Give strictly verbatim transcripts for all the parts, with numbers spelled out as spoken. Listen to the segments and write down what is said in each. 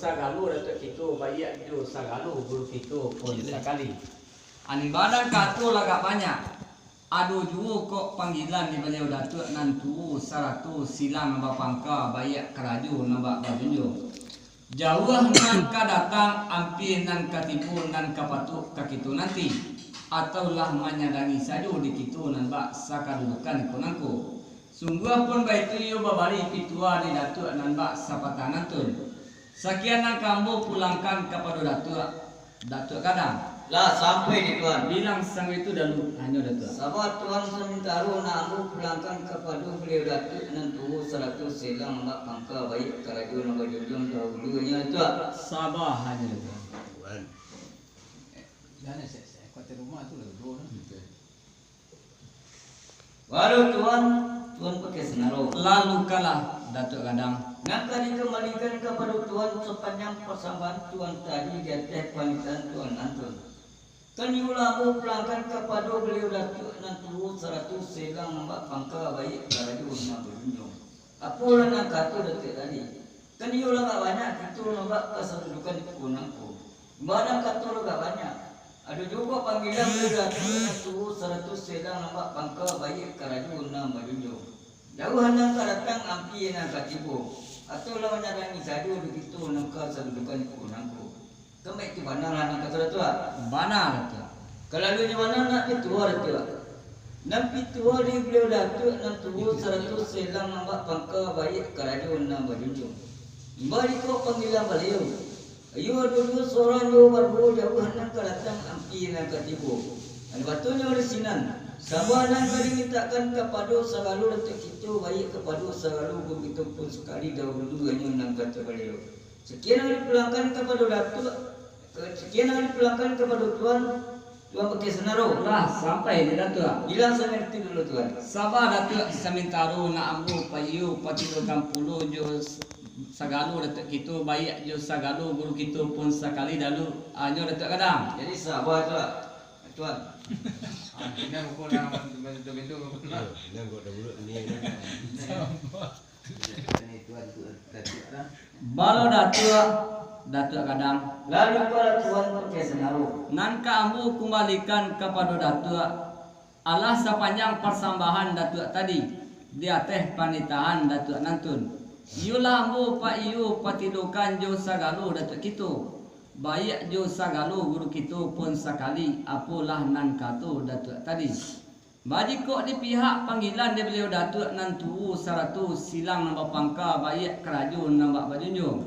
sagalo Datuak kito, baiak jo sagalo guru kito pun sakali. An badan kato lah agak banyak. Ado juo kok panggilan di baliau Datuak nan tuo sarato silang nan bapangka, baiak karajo nan bak bajunjuang. Jauah nan ka datang, ampia nan ka tibo, nan ka patuik ka kito nanti, atau lah manyadangi sajo di kito nan bak sakadudukan ko nangko. Sungguah pun baitu iyo babari pituah di Datuak nan bak sapatah nantun. Sakian nan ka ambo pulangkan kapado Datuak, Datuak Gadang. Lah sampai di Tuan. Bilang sangko itu dalu, hanyo Datuak. Saba Tuan, samantaro nak ambo pulangkan kapado baliau Datuak nan tuo sarato silang nan bak pangka, baiak karajo nan bajunjuang dahulu, hanyo Datuak. Saba hanyo Datuak. Tuan. Eh, jan, sek, sek, kuatir rumah tu lah, bro. Oke. Waduh, Tuan, Tuan pakai sanaro. Lalu kalah, Datuak Gadang. Nan ka dikambalikan kapado Tuan sapanjang pasambahan Tuan tadi di ateh panitahan Tuan nantun. Kan iyo lah ambo pulangkan kapado baliau Datuak nan tuo sarato silang nan bak pangka, baiak karajo nan bajunjuang. Apolah nan kato Datuak tadi? Kan iyo lah agak banyak kito nan bak kasadudukan ko nangko. Imbau nan kato lah agak banyak. Ado juo panggilan baliau Datuak nan tuo sarato silang nan bak pangka, baiak karajo nan bajunjuang. Jauah nan ka datang, ampia nan ka tibo, atau lah manyadangi sajo di kito nan kasadudukan ko nangko. Kan baitu bana lah nan kato Datuak? Bana, Datuak. Kalaluannyo bana nak pituah, Datuak. Nan pituah di baliau Datuak nan tuo sarato silang nan bak pangka, baiak karajo nan bajunjuang. Imbau jikok panggilan baliau, iyo ado duo surang jo baduo, jauah nan ka datang, ampia nan ka tibo. Albatunyo di sinan, saba nan ka dimintakkan kapado sagalo Datuak kito, baiak kapado sagalo guru kito pun sakali, dahulu hanyo nan kato baliau. Sakian nan dipulangkan kapado Datuak, sakian nan dipulangkan kapado Tuan, Tuan pakai sanaro. Lah sampai di Datuak. Bilang sangko itu dalu, Tuan. Saba Datuak, samantaro nak ambo paiyo patilokan pulo jo s-, sagalo Datuak kito, baiak jo sagalo guru kito pun sakali dalu, hanyo Datuak Gadang. Jadi saba Datuak. Tuan. Ah, ini buku nama pintu-pintu. Nah, ini kok dah buruk ni. Saba. Balo Datuak, Datuak Gadang. Lalu balo Tuan pakai sanaro. Nan ka ambo kumbalikan kapado Datuak, alah sapanjang parsambahan Datuak tadi, di ateh panitahan Datuak nantun. Iyolah ambo paiyo patilokan jo sagalo Datuak kito, baiak jo sagalo guru kito pun sakali, apolah nan kato Datuak tadi. Bajikok di pihak panggilan di baliau Datuak nan tuo sarato silang nan bapangka, baiak karajo nan bak bajunjuang.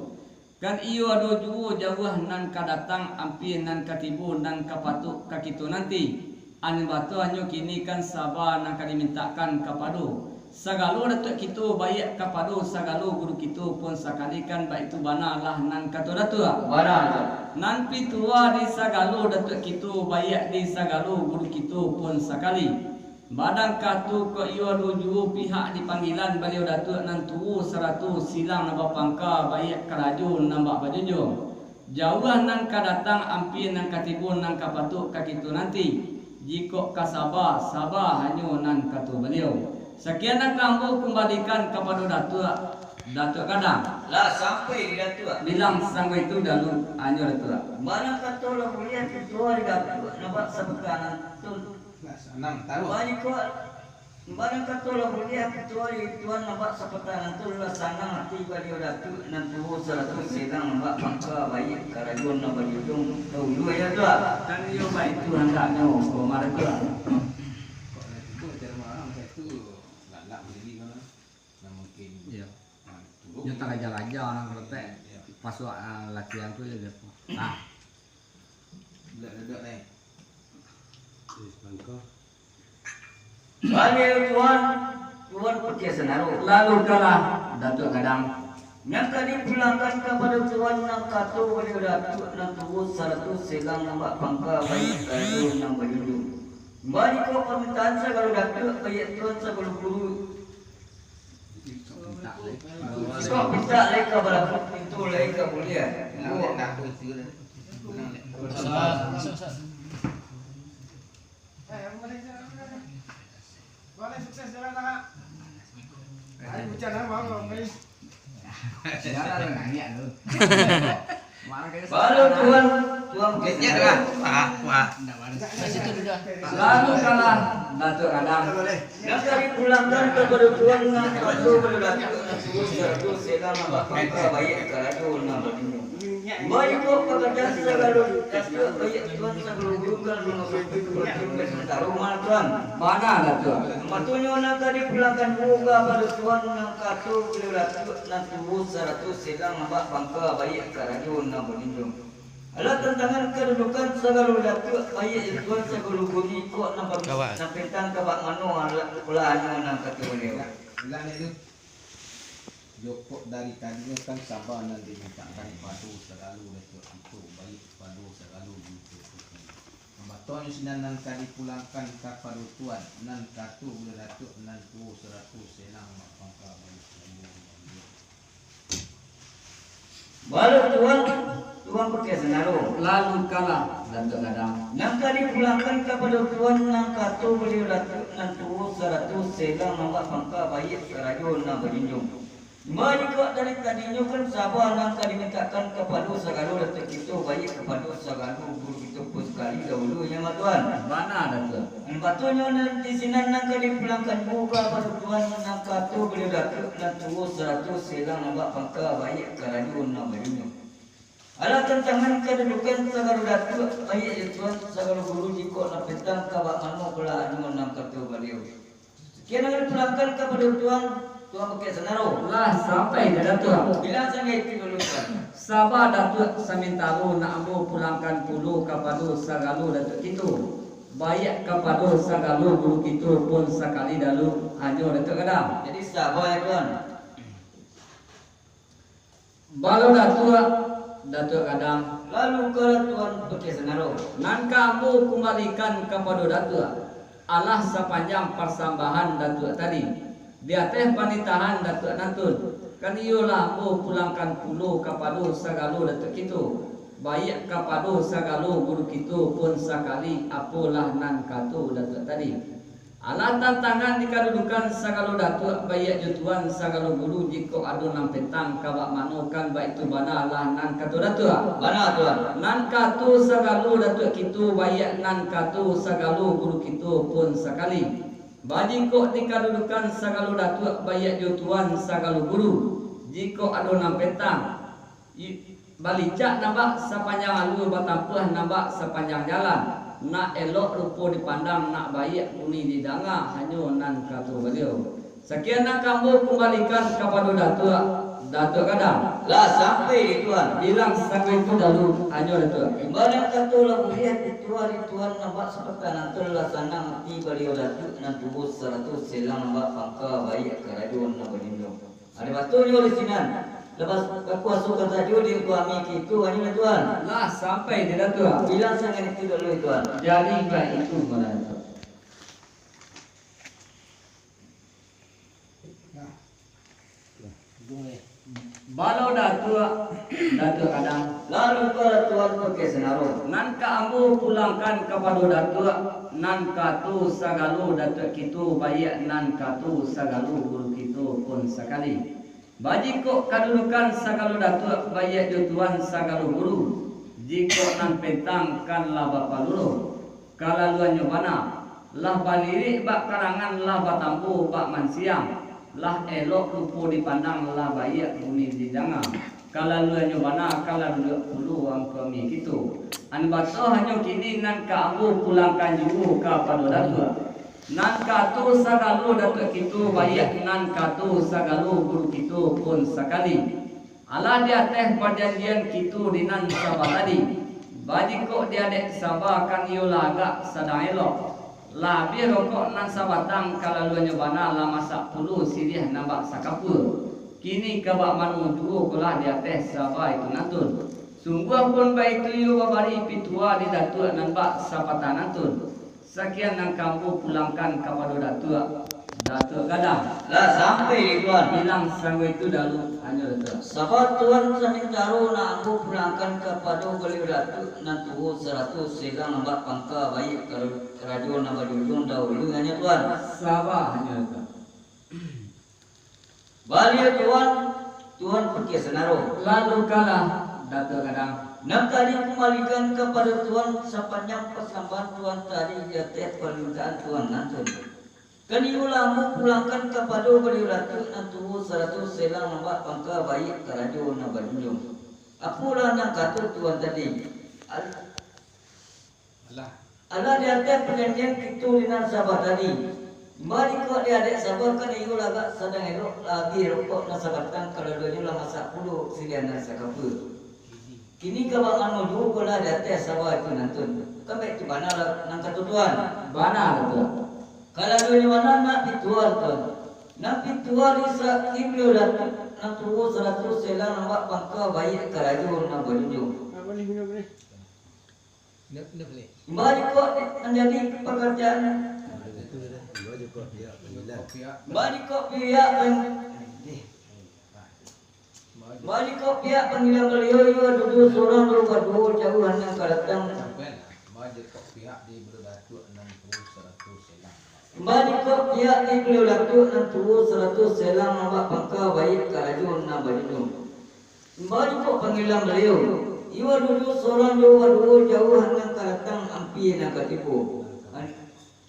Kan iyo ado juo jauah nan ka datang, ampia nan ka tibo, nan ka patuik ka kito nanti. An batua hanyo kini kan saba nan ka dimintakkan kapado sagalo Datuak kito, baiak kapado sagalo guru kito pun sakali, kan baitu bana lah nan kato Datuak. Bana, Tuan. Nan pituah di sagalo Datuak kito, baiak di sagalo guru kito pun sakali. Badan kato kok iyo ado juo pihak di panggilan baliau Datuak nan tuo sarato silang nan bapangka, baiak karajo nan bak bajunjuang. Jauah nan ka datang, ampia nan ka tibo, nan ka patuik ka kito nanti. Jikok ka saba, saba hanyo nan kato baliau. Sakian nan ka ambo kumbalikan kapado Datuak, Datuak Gadang. Lah sampai di Datuak. Bilang sangko itu dalu, hanyo Datuak. Bana kato lah buliah pituah di Datuak, nan bak sapatah nantun. Lah sanang tahu. Bana kato lah buliah pituah di Tuan, nan bak sapatah nantun, lah sanang ati baliau Datuak nan tuo sarato silang nan bak pangka, baiak karajo nan bajunjuang, dahulu hanyo Datuak. Kan iyo baitu handaknyo, Komar Datuak. Kok lah tibo caro marang macam tu, galak mandiri mah. Nah, mungkin. Iyo. Nah, turun. Nyo taraja-raja lah, kalau tak. Iyo. Pasuak, ah, latihan tu je biaso. Ah. Duduak, duduak, nai. Baliau Tuan, Tuan pakai sanaro. Lalu kalah, Datuak Gadang. Nan ka dipulangkan kapado Tuan nan kato baliau Datuak nan tuo sarato silang nan bak pangka, baiak karajo nan bajunjuang. Baa jikok parmintaan sagalo Datuak, baiak Tuan sagalo guru. Kok pintak lai ka balaku, pintu lai ka buliah. Dah lah, nangis lu. Marah kayaknya. Baru tuan, tuan Kenya dah. Wah, wah. Ndak marah. Kat situ dulu dah. Lalu kalah Datuak Gadang. Nan ka dipulangkan kapado tuan nan kato baliau Datuak nan tuo sarato selang nan bapangka baiak karajo nan balinyo. Baiko pakadang sagalo Datuak baiak tuan sagalo guru kan mangasuik ka sementaro mah tuan. Bana Datuak. Matonyo nan ka dipulangkan juo kapado tuan nan kato baliau Datuak nan tuo sarato selang nan bapangka baiak karajo nan balinyo. Alah tantangan kadudukan sagalo Datuak, baiak jo tuan sagalo guru, iko nan ba-, nan pintang ka bak mano, alah, ulah hanyo nan kato baliau. Ulang dek tu. Jokok dari tadinyo kan saba nan dimintakan pado sagalo Datuak kito, baiak pado sagalo guru kito. Ambatonyo sinan nan ka dipulangkan kapado tuan, nan kato baliau Datuak nan tuo sarato selang bapangka baiak karajo nan balinyo. Balo tuan, tuan pakai sanaro. Lalu kalah Datuak Gadang. Nan ka dipulangkan kapado tuan nan kato baliau Datuak nan tuo sarato selang nan bapangka baiak karajo nan bajunjuang. Baiko dari tadinyo kan saba nan ka dimintakan kapado sagalo Datuak kito, baiak kapado sagalo guru kito pun sakali dahulu, inyo mah tuan. Bana Datuak. Nan batonyo nan di sinan nan ka dipulangkan juo kapado tuan nan kato baliau Datuak nan tuo sarato selang nan bapangka baiak karajo nan balinyo. Alah tantangan kadudukan sagalo Datuak, baiak jo tuan sagalo guru, jikok nan pintang ka bak mano, ulah hanyo nan kato baliau. Sakian nan dipulangkan kapado tuan, tuan pakai sanaro. Lah sampai ka Datuak. Bilang sajo itu dulu tuan. Saba Datuak, samantaro nak ambo pulangkan pulo kapado sagalo Datuak kito. Baiak kapado sagalo guru kito pun sakali dahulu, hanyo Datuak Gadang. Jadi saba yo tuan. Balo Datuak, Datuak Gadang. Lalu kalah tuan pakai sanaro. Nan ka ambo kumbalikan kapado Datuak, alah sapanjang parsambahan Datuak tadi. Di ateh panitahan Datuak nantun, kan iyolah ambo pulangkan pulo kapado sagalo Datuak kito, baiak kapado sagalo guru kito pun sakali, apolah nan kato Datuak tadi. Alah tantangan di kadudukan sagalo Datuak, baiak jo tuan sagalo guru, jikok ado nan pintang ka bak mano, kan baitu bana lah nan kato Datuak. Bana tuan. Nan kato sagalo Datuak kito, baiak nan kato sagalo guru kito pun sakali. Bajikok di kadudukan sagalo Datuak, baiak jo tuan sagalo guru, jikok ado nan pintang, I-, balicak nan bak sapanjang alua, batampuah nan bak sapanjang jalan, nak elok rupo dipandang, nak baiak bunyi didanga, hanyo nan kato baliau. Sakian nan ka ambo kumbalikan kapado Datuak, Datuak Gadang. Lah sampai di tuan. Bilang sangko itu dahulu, hanyo Datuak. Imbau nan kato lah buliah dituah di tuan, nan bak sapatah nantun lah sanang ati baliau Datuak nan tuo sarato selang nan bak pangka baiak karajo nan bajunjuang. Ado batunyo di sinan. Lapas bakuaso ka sajo di kami kito, hanyo Datuak. Lah sampai di Datuak. Bilang sangaik itu dulu, tuan. Jadi baitu mah Datuak. Balo Datuak, Datuak Gadang. Lalu kalah tuan pakai sanaro. Nan ka ambo pulangkan kapado Datuak, nan kato sagalo Datuak kito, baiak nan kato sagalo guru kito pun sakali. Bajikok kadudukan sagalo Datuak, baiak jo tuan sagalo guru, jikok nan pintang kan lah bapaluro, kalaluannyo bana, lah balirik bak karangan, lah batambo bak mansiang, lah elok rupo dipandang, lah baiak bunyi didanga, kalaluannyo bana, kalaluak pulo angku ami kito. An bato hanyo kini nan ka ambo pulangkan juo kapado Datuak. Nan kato sagalo Datuak kito, baiak nan kato sagalo guru kito pun sakali. Alah di ateh pajanjian kito di nan saba tadi, bajikok di adek saba kan iyolah agak sadang elok. Lah abih rokok nan sabatang, kalaluannyo bana lah masak pulo siriah nan bak sakapua. Kini ka bak mano juo ko lah di ateh saba itu nantun. Sungguah pun baitu iyo babari pituah di Datuak nan bak sapatah nantun. Sakian nan ka ambo pulangkan kapado Datuak, Datuak Gadang. Lah sampai di tuan. Bilang sangko itu dahulu, hanyo Datuak. Saba tuan, samantaro nak ambo pulangkan kapado baliau Datuak nan tuo sarato selang nan bak pangka baiak kar-, karajo nan bajunjuang dahulu, hanyo tuan. Saba, hanyo Datuak. Baliau tuan, Tuan Pakiah Sanaro. Lalu kalah, Datuak Gadang. Nan ka dikumbalikan kapado Tuan sapanjang pasambahan Tuan tadi di ateh parmintaan Tuan nantun. Kan iyolah ambo pulangkan kapado Baliau Datuak nan tuo sarato selang nan bak pangka baiak karajo nan bajunjuang. Apolah nan kato Tuan tadi? Al- Alah. Alah di ateh pajanjian kito di nan Sabah tadi. Imbah dikok di adek Sabah kan iyo lagak sadang elok, lah abih rokok nan sabatang, kaladuanyo lah masak pulo silian nan sakapa. Kini ka bak mano juo ko lah di ateh Sabah itu nantun. Kan baitu bana lah nan kato Tuan. Bana, Datuak. Kaladuanyo bana nak pituah, Tuan. Nan pituah di sa-, di Baliau Datuak nan tuo sarato selang nan bak pangka baiak karajo nan bajunjuang. Imbah dikok manjadi pakarjaan. Imbah dikok pihak pang-, imbah dikok pihak panggilan Baliau, iyo duduak surang jo baduo jauah nan ka datang. Imbah dikok pihak di Baliau Datuak nan tuo sarato selang nan bak pangka baiak karajo nan bajunjuang. Imbah dikok panggilan Baliau, iyo duduak surang jo baduo jauah nan ka datang ampia nan ka tibo. An-,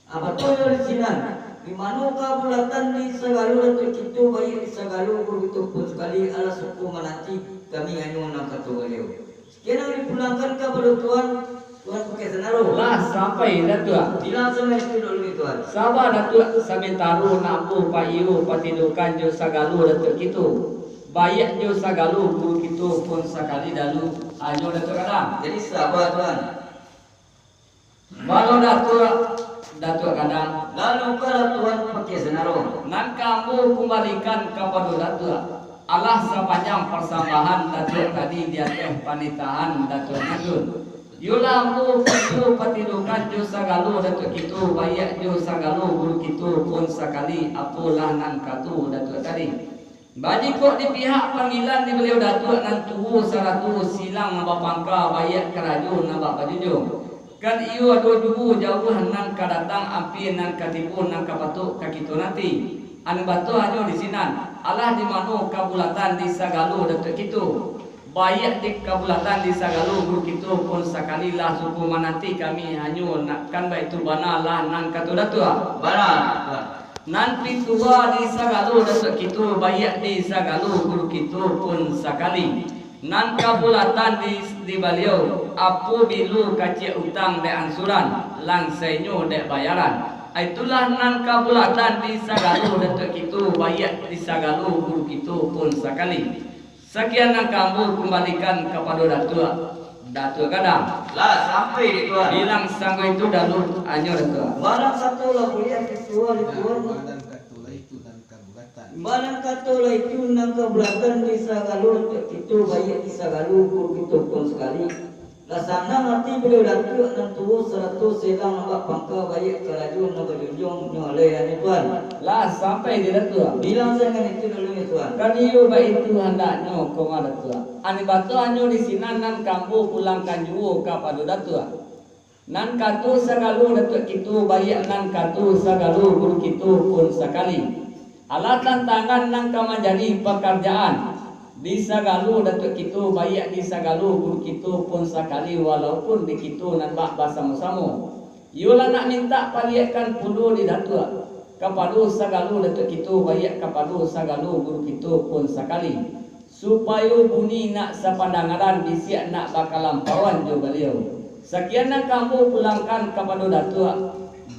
apo tu nyo di sinan? Di mano kabulatan di sagalo Datuak kito, baiak di sagalo guru kito pun sakali, alah suko mananti kami hanyo nan kato Baliau. Sekian nan dipulangkan kapado Tuan, Tuan Pakiah Sanaro. Lah sampai, Datuak. Bilang sampai situ dulu, Tuan. Sabar, Datuak, samantaro nak ambo paiyo patidokan jo sagalo Datuak kito. Baiak jo sagalo guru kito pun sakali dalu, hanyo Datuak Gadang. Jadi sabar, Tuan. Balo Datuak, Datuak Gadang. Lalu kalah Tuan Pakiah Sanaro. Nan ka ambo kumbalikan kapado Datuak, alah sapanjang parsambahan Datuak tadi di ateh panitahan Datuak nantun. Iyolah ambo paiyo patidokan jo sagalo Datuak kito, baiak jo sagalo guru kito pun sakali, apolah nan kato Datuak tadi. Bajikok di pihak panggilan di Baliau Datuak nan tuo sarato silang nan bapangka baiak karajo nan bak bajunjuang. Kan iyo ado juo jauah nan ka datang ampia nan ka tibo nan ka patuik ka kito nanti. Nan batua hanyo di sinan, alah di mano kabulatan di sagalo Datuak kito. Baiak di kabulatan di sagalo guru kito pun sakali lah suko mananti kami hanyo nak kan baitu bana lah nan kato Datuak. Bana, Tuan. Nan pituah di sagalo Datuak kito, baiak di sagalo guru kito pun sakali. Nan kabulatan di, di Baliau, apobilo kaciak utang dek ansuran, lansainyo dek bayaran. Itulah nan kabulatan di sagalo Datuak kito, baiak di sagalo guru kito pun sakali. Sakian nan ka ambo kumbalikan kapado Datuak. Datuak Gadang. Lah sampai di Tuan. Bilang sangko itu dalu, hanyo Datuak. Barang kato lah buliah di Tuan, di Tuan. Barang kato lah itu nan kabulatan. Barang kato lah itu nan kabulatan di sagalo Datuak kito, baiak di sagalo guru kito pun sakali. Lah sanang ati Baliau Datuak nan tuo sarato selang nan bak pangka baiak karajo nan bajunjuang nyo lai hanyo Tuan. Lah sampai di Datuak. Bilang sangan itu dalu nyo Tuan. Kan iyo baitu handaknyo koma Datuak. Nan batua hanyo di sinan nan ka ambo pulangkan juo kapado Datuak. Nan kato sagalo Datuak kito baiak nan kato sagalo guru kito pun sakali. Alah tantangan nan ka manjadi pakarjaan di sagalo Datuak kito, baiak di sagalo guru kito pun sakali, walaupun di kito nan bak basamo-samo. Iyolah nak mintak paliakkan pulo di Datuak, kapado sagalo Datuak kito, baiak kapado sagalo guru kito pun sakali. Supayo bunyi nak sapandangaran, bisiak nak bakalampauan jo Baliau. Sakian nan ka ambo pulangkan kapado Datuak,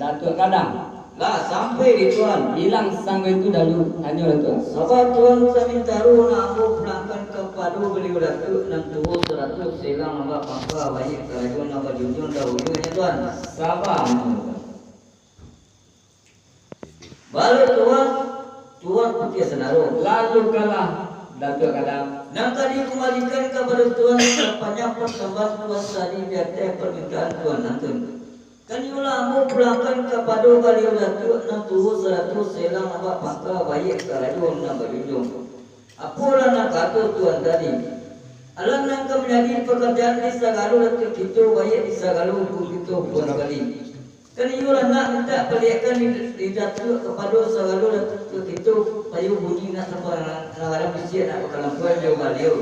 Datuak Gadang. Lah sampai di Tuan. Bilang sangko itu dalu, hanyo Datuak. Saba Tuan, samintaro nak ambo pulangkan kapado Baliau Datuak nan tuo sarato selang nan bak pangka baiak karajo nan bajunjuang dahulu nyo Tuan. Saba, hanyo Datuak. Balo Tuan, Tuan Pakiah Sanaro. Lalu kalah, Datuak Gadang. Nan ka dikumbalikan kapado Tuan sapanjang parsambahan Tuan tadi di ateh parmintaan Tuan nantun. Kan iyolah ambo pulangkan kapado Baliau Datuak nan tuo sarato selang nan bak pangka baiak karajo nan bajunjuang. Apolah nan kato Tuan tadi? Alah nan ka manjadi pakarjaan di sagalo Datuak kito, baiak di sagalo guru kito pun sakali. Kan iyo lah nak mintak paliekkan di, di Datuak kapado sagalo Datuak kito, payu bunyi nak sapangaran bisiak nak bakalampuan jo Baliau.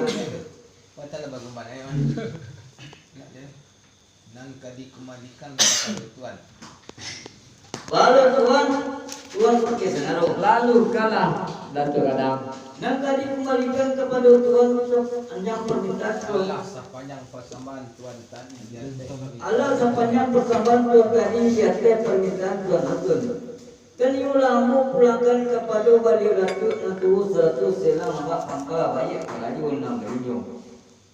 Patahlah bagumbal, eh, wan. Nak dia. Nan ka dikumbalikan kapado Tuan. Balo Tuan, Tuan pakai sanaro. Lalu kalah Datuak Gadang. Nan ka dikumbalikan kapado Tuan sapanjang parmintaan Tuan. Alah sapanjang pasambahan Tuan tadi di ateh. Alah sapanjang pasambahan Tuan tadi di ateh parmintaan Tuan Atun. Kan iyo lah ambo pulangkan kapado Baliau Datuak nan tuo sarato silang nambak pangka baiak karajo nan bajunjuang.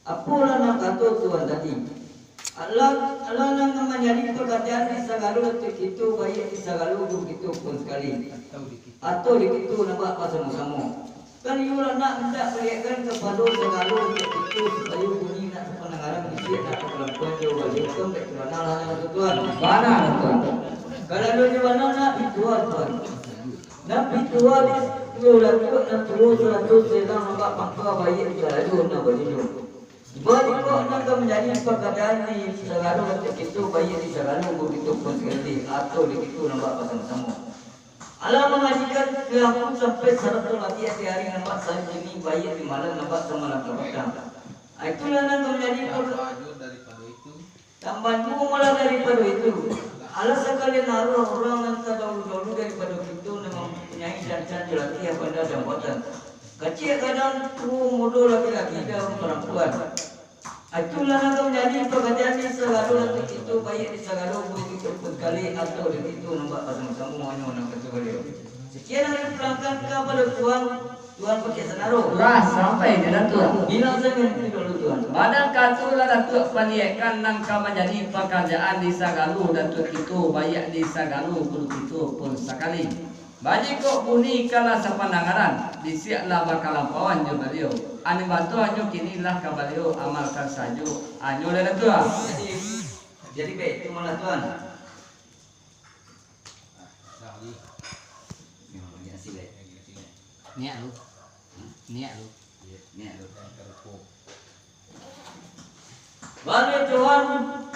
Apolah nan kato Tuan tadi? Alah, alah nan ka manjadi pakarajaan di sagalo Datuak kito, baiak di sagalo guru kito pun sakali, atau di kito nambak basamo-samo. Kan iyo lah nak mintak paliekkan kapado sagalo Datuak kito, supayo bunyi nak sapangaran bisiak nak bakalampuan jo Baliau. Kan baitu bana lah nan kato Tuan. Bana lah Tuan. Kalau nyo bana nak pituah Tuan. Nan pituah di Baliau Datuak nan tuo sarato silang nambak pangka baiak di karajo nan bajunjuang. Baa jikok nan ka manjadi pakarajaan di sagalo Datuak kito, baiak di sagalo guru kito pun sakali, atau di kito nambak basamo-samo. Alah mangajikan ka ambo sampai sarato mati ateh ari nambak sajo kini, baiak di malam nambak samalam ka patang. Itulah nan ka manjadi paka- Tambah juo malah daripado itu. Alah sakalian aruah urang nan tadaulu-daulu daripado kito, nan mampunyai cancan jo latiah banda jambatan. Kaciak gadang, tuo mudo, laki-laki jo parampuan. Itulah nan ka manjadi pakarajaan di sagalo Datuak kito, baiak di sagalo guru kito pun sakali, atau di kito nambak basamo-samo, hanyo nan kato Baliau. Sakian nan dipulangkan kapado Tuan, Tuan pakai sanaro. Lah sampai ka Datuak. Bilang sajo itu dulu, Tuan. Bana kato lah Datuak paliekkan nan ka manjadi pakarajaan di sagalo Datuak kito, baiak di sagalo guru kito pun sakali. Baa jikok bunyi kalah sapandangaran, bisiak lah bakalampuan jo Baliau. Nan batua hanyo kini lah ka Baliau amalkan sajo, hanyo lah Datuak. Jadi, jadi baitu malah, Tuan. Niak lu. Niak lu. Niak lu. Baliak Tuan,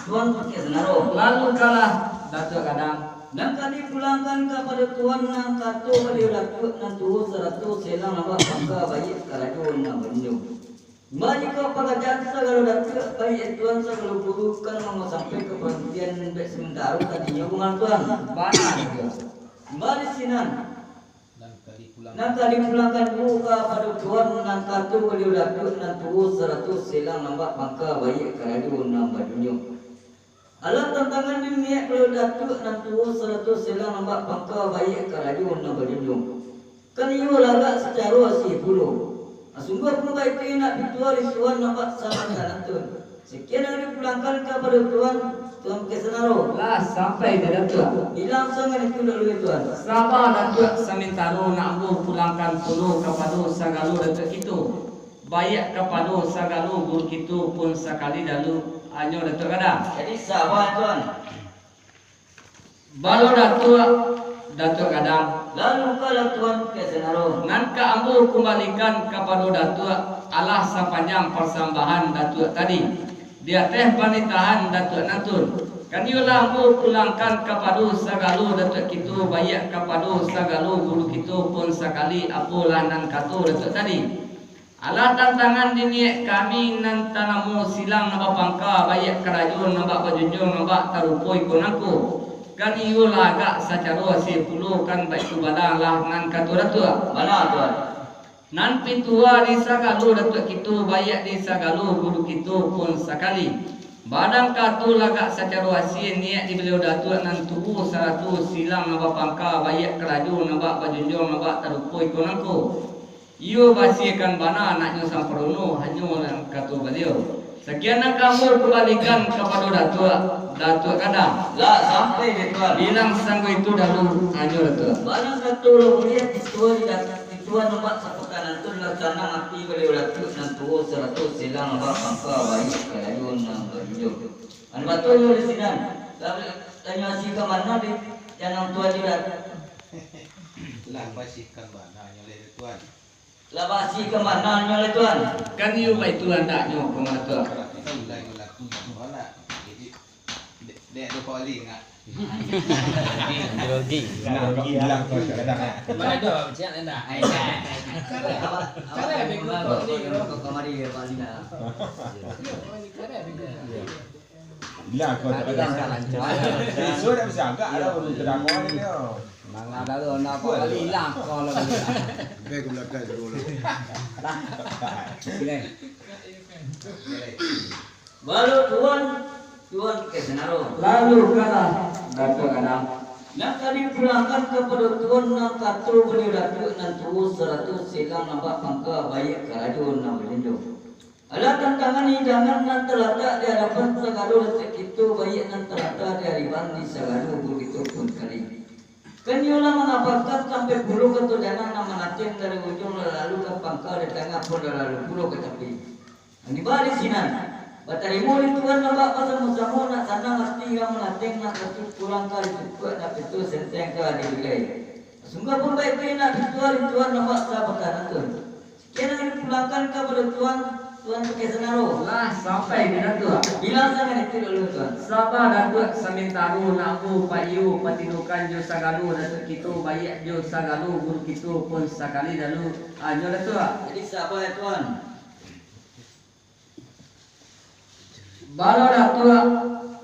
Tuan pakai sanaro. Lalu kalah Datuak Gadang. Nan ka dipulangkan kapado Tuan nan kato Baliau Datuak nan tuo sarato silang nambak pangka baiak karajo nan bajunjuang. Baa jikok pakarajaan sagalo Datuak, baiak Tuan sagalo guru kan mangko sampai ka parantian dek samantaro tadinyo bungan Tuan. Bana, Tuan. Baa di sinan. Nan ka dipulangkan juo kapado Tuan nan kato Baliau Datuak nan tuo sarato silang nambak pangka baiak karajo nan bajunjuang. Alah tantangan di niaik Baliau Datuak nan tuo sarato silang nambak pangka baiak karajo nan bajunjuang. Kan iyo lagak sacaro asie pulo. Sungguah pun baitu nak pituah di Tuan nambak samantan Atun. Sakian nan dipulangkan kapado Tuan, Tuan pakai sanaro. Lah sampai ka Datuak. Bilang sajo itu dulu, Tuan. Saba Datuak, samantaro nak ambo pulangkan pulo kapado sagalo Datuak kito. Baiak kapado sagalo guru kito pun sakali dalu, hanyo Datuak Gadang. Jadi, saba, Tuan. Balo Datuak, Datuak Gadang. Lalu kalah Tuan pakai sanaro. Nan ka ambo kumbalikan kapado Datuak, alah sapanjang pasambahan Datuak tadi, di ateh panitahan Datuak Atun. Kan iyo lah ambo pulangkan kapado sagalo Datuak kito, baiak kapado sagalo guru kito pun sakali, apolah nan kato Datuak tadi. Alah tantangan di niaik kami nan tanamo silang nan bapangka, baiak karajo nan bak bajunjuang, nan bak tarupo iko nangko. Kan iyo lah agak sacaro asie pulo, kan baitu bana lah nan kato Datuak. Bana, Tuan. Nan pituah di sagalo Datuak kito, baiak di sagalo guru kito pun sakali. Bana kato lah agak sacaro asie niaik di Baliau Datuak nan tuo sarato silang nan bapangka, baiak karajo nan bak bajunjuang, nan bak tarupo iko nangko. Iyo, basiekan bana anaknyo samparono, hanyo nan kato Baliau. Sakian nan ka ambo kumbalikan kapado Datuak, Datuak Gadang. Lah sampai dek Tuan. Bilang sangko itu dalu, hanyo Datuak. Bana kato lah buliah, pituah di Datuak, pituah nan bak sapakan Atun lah sanang ati Baliau Datuak nan tuo sarato silang nan bak pangka, baiak karajo nan bajunjuang. Anu batua nyo di sinan. Lah, tanyo asie ka mano di, nan tuo juo lah. Lah basiekan bana nyo lai, Tuan. Lah basi ka mano nyo lai, Tuan? Kan iyo baitu andaknyo, Pamatua. Berarti kan ulah ngelaku namo lah. Jadi, dek, dek ado paling, ah. Grogi. Bilang, bilang kau kadang, eh. Mana tu, Cik Nanda? Ai, ai. Cara, cara dia kau ni, kau kamari dia, Pak Lina. Cara dia. Bilang kau kadang. Esok dah bisa agak lah, baru terang kau ni, dia. Mangga daro, nak apa kali hilang kau lah. Baik ke belakang, suruh lah. Sini. Balo tuan, tuan pakai sanaro. Lalu kalah Datuak Gadang. Nan ka dipulangkan kapado tuan nan kato Baliau Datuak nan tuo sarato silang nan bak pangka baiak karajo nan bajunjuang. Alah tantangan hidangan nan talatak di adapan sagalo datuak kito, baiak nan talatak di ariban di sagalo guru kito pun sakali. Kan iyo lah mangabakan sampai pulo kato janang nan manateng dari ujuang lah lalu ka pangka, dari tangah pun lah lalu pulo ka tapi. Nan tibo di sinan, batarimo di tuan nan bak basamo-samo, nak sanang ati ka manateng, nak satu pulang ka ditukuak, nak pitu senteng ka dibilai. Sungguah pun baik-baik nak pitua di tuan nan bak sabatang tu. Sekian nan dipulangkan kapado tuan, tuan pakai sanaro. Lah sampai di Datuak. Bilang sangat itu dulu tuan. Saba Datuak, samantaro nak ambo paiyo patidokan jo sagalo datuak kito, baiak jo sagalo guru kito pun sakali lalu. Anyo Datuak. Jadi saba ya tuan. Balo Datuak,